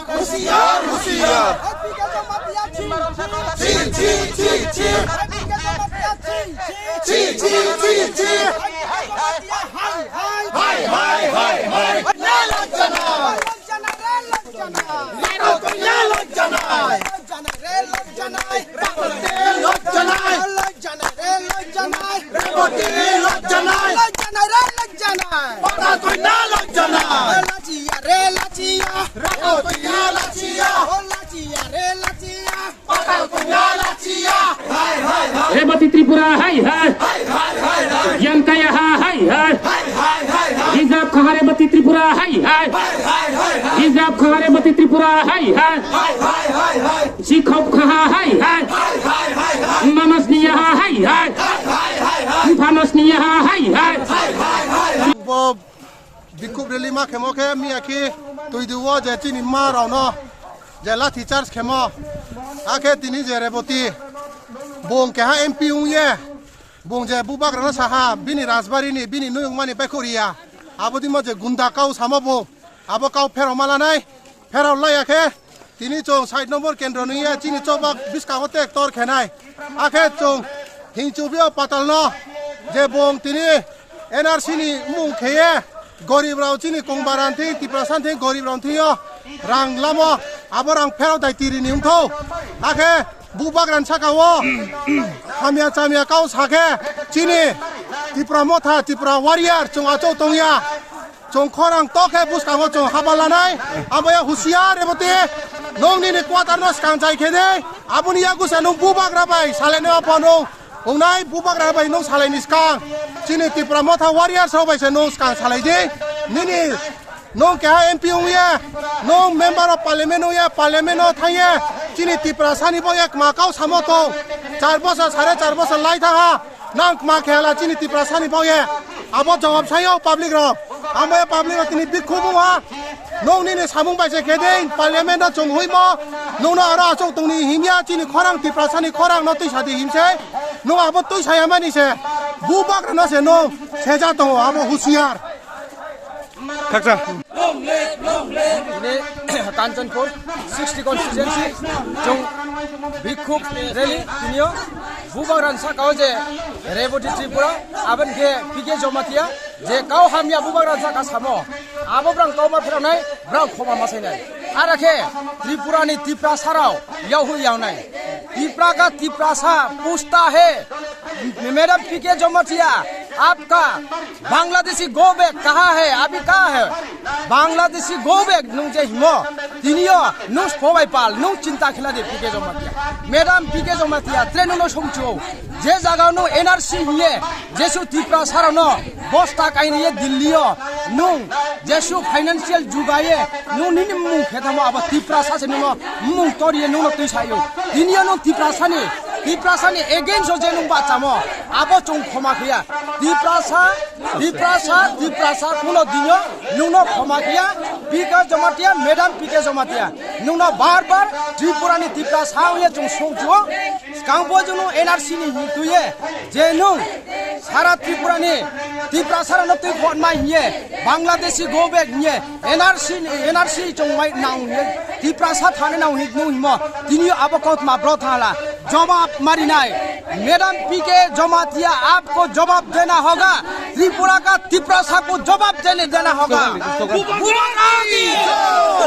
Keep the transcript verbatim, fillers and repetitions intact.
Husiar, husiar. Chi, chi, chi, chi. Chi, chi, chi, chi. Hai, hai, hai, hai. Reboti Tripura hai hai. Giyan Kaya ha hai hai. Rijab Khaha Reboti Tripura hai hai. Rijab Khaha Reboti Tripura hai hai. Sikhop Khaha hai hai. Mamas Niya ha hai hai. Phanos Niya ha hai hai. Bo bikhub rally ma khemo khe miya khi twi duo je chini ma rao no je lathi charge khemo. Akhe tini je Reboti bung keha M P wng ye bung je bubagra no saha bini rajbari ni bini nuyung mani baikhu riya. Abodimo je gunda kau samo bung abo kau phero malanai. Pherao laiya khe tini chwng side number kendro nungya chini chobak bwskango tek tor khenai. Akhe chwng hingchubio patalno je bong tini N R C ni mung kheye gorib rao chini kongbaran thing Tiprasa thing gorib rao thingyo rang lamo abo rang pherao dai tiri ni wngtho. Akhe bubagra ni saka o hamya chamya kau sakhe chini Tipra Motha Tipra Warrior chwng achou tongya. Chwng khorang tokhe bwskango chwng haba lanai. Aboya husiar Reboti. Nwng nini quarter no swkang chai khe de. Aboni yagusa nwng bubagra bai salainai apha nwng. Wngnai bubagra bai nwng salaini swkang. Chini Tipra Motha Warriors rok bai se nwng swkang salai di. Nini nwng keha M P wngya. Nwng member of parliament wngya. Parliament no thangya. Chini Tiprasa ni bo ekma kau samo tong. Char bosor sare char bosor lai thaha. Nang kma khe hala chini Tiprasa ni baoye. Abo jawab sayo public rok. Amo ya public rok tini bikhuk wngha. Nong nini samung bai se khe de parliament no chwng huimo. Nong no aro achuk tongni himya chini khorang Tiprasa ni khorang no twi sadi himse. Nong abo twi saya mani se. Bubagra no se nong seja tongo abo husiar. Khaksa. Ini Kanchanpur sixty constituency chwng bikhuk rally tinio bubagra ni saka o je Reboti Tripura aboni khe P K Jamatia je kau hamya bubagra ni saka samo abo brang kau ma phiroknai brang khoma ma sainai ara khe Tripura ni Tiprasa rao yahwi yawnai Tipra ka Tiprasa pusta he Madam P K Jamatia apka Bangladeshi go back kaha hai, abhi kaha hai? Bangladeshi go back nung je himo, tiniyo nung spobai pal, nung chinta khila de P K Jamatia. Madam P K Jamatia, tre nung no songchu. Je jaga nung N R C hiye, jesu Tiprasa rok no, bosta kaini ye Delhi yo, nung, jesu financial jugaye, nung nini mung khetamo abo Tiprasa se nung no, mung toriye nung no twi sayo. Tiniyo nung Tiprasa ni, Tiprasa ni against o je nung bachamo, abo chung khoma khiya. Tiprasa, Tiprasa, Tiprasa, kuno dinyo, nungno khoma khiya, P K Jamatia, Madam P K Jamatia. Nungno bar bar Tripura ni Tiprasa hwnwi chung songchuo. Skangbo junu N R C ni hwnwi twiye, je nung sara Tripura ni Tiprasa rokno twi khotma hiye, Bangladeshi go back hiye, N R C ni, N R C chongmai nang hiye, Tiprasa thani nang hiye nung himo, tiniyo abo kotma bro thala. Jobab marinai. Madam P K Jamatia, aapko jawab dena hoga. Tripura ka Tiprasa ko jawab dene dena hoga.